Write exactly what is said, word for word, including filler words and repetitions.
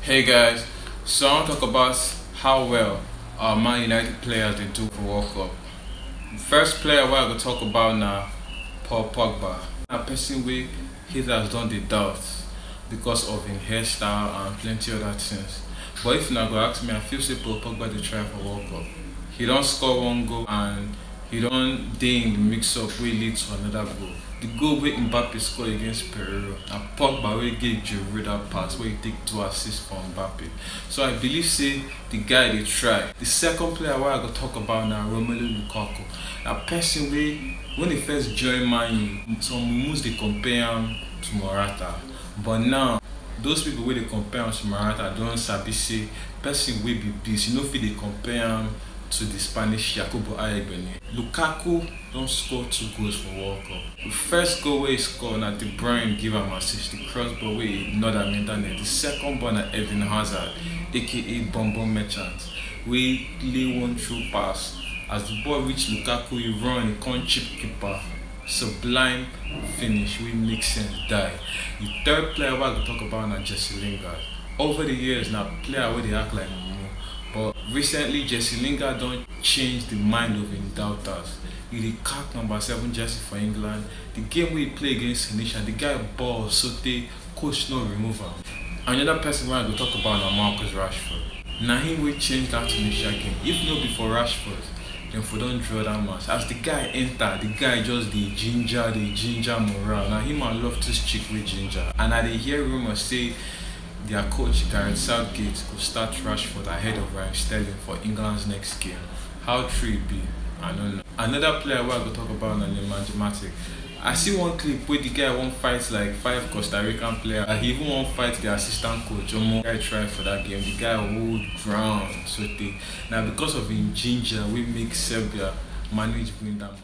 Hey guys, so I wan talk about how well our Man United players dey do for World Cup. First player wey I go talk about na Paul Pogba. Na person wey haters don dey doubt because of im hairstyle and plenty other things. But if una go ask me, I feel say Paul Pogba dey try for World Cup. He don score one goal and he don dey in the mix-up wey lead to another goal. The goal wey Mbappe score against Peru, na Pogba wey give Giroud that pass wey he take two assists for Mbappe. So I believe say the guy dey try. The second player wey I go talk about na Romelu Lukaku. Na person wey, when he first join Man U, some mumus dey compare am to Morata. But now, those people wey dey compare am to Morata don sabi say person wey be beast, you no fit dey compare am to the Spanish Jacobo Ayegbene. Lukaku don score two goals for World Cup. The first goal wey he score na De Bruyne give am assist, the cross ball wey he nod am enter net. The second ball na Eden Hazard, aka Bombo Merchant, wey lay one through pass. As the ball reach Lukaku, he run, he come chip keeper. Sublime finish wey make sense die. The third player wey I go talk about na Jesse Lingard. Over the years, na player wey dey act like mumu, but recently Jesse Lingard don change the mind of im doubters. He dey knack number seven jersey for England. The game wey he play against Tunisia, the guy ball sotey coach no remove am. Another person wey I go talk about na Marcus Rashford. Na him wey change that Tunisia game. If no be for Rashford, dem for don draw that match. As the guy enter, the guy just dey ginger, dey ginger morale. Na him and Loftus-Cheek wey ginger. And I dey hear rumour say their coach Gareth Southgate go start Rashford ahead of Raheem Sterling for England's next game. How true e be, I no know. Another player wey I go talk about na Nemanja Matic. I see one clip wey the guy wan fight like five Costa Rican player. He even wan fight the assistant coach. Omo, guy try for that game. The guy hold ground sotey. Na because of im ginger wey make Serbia manage win that match.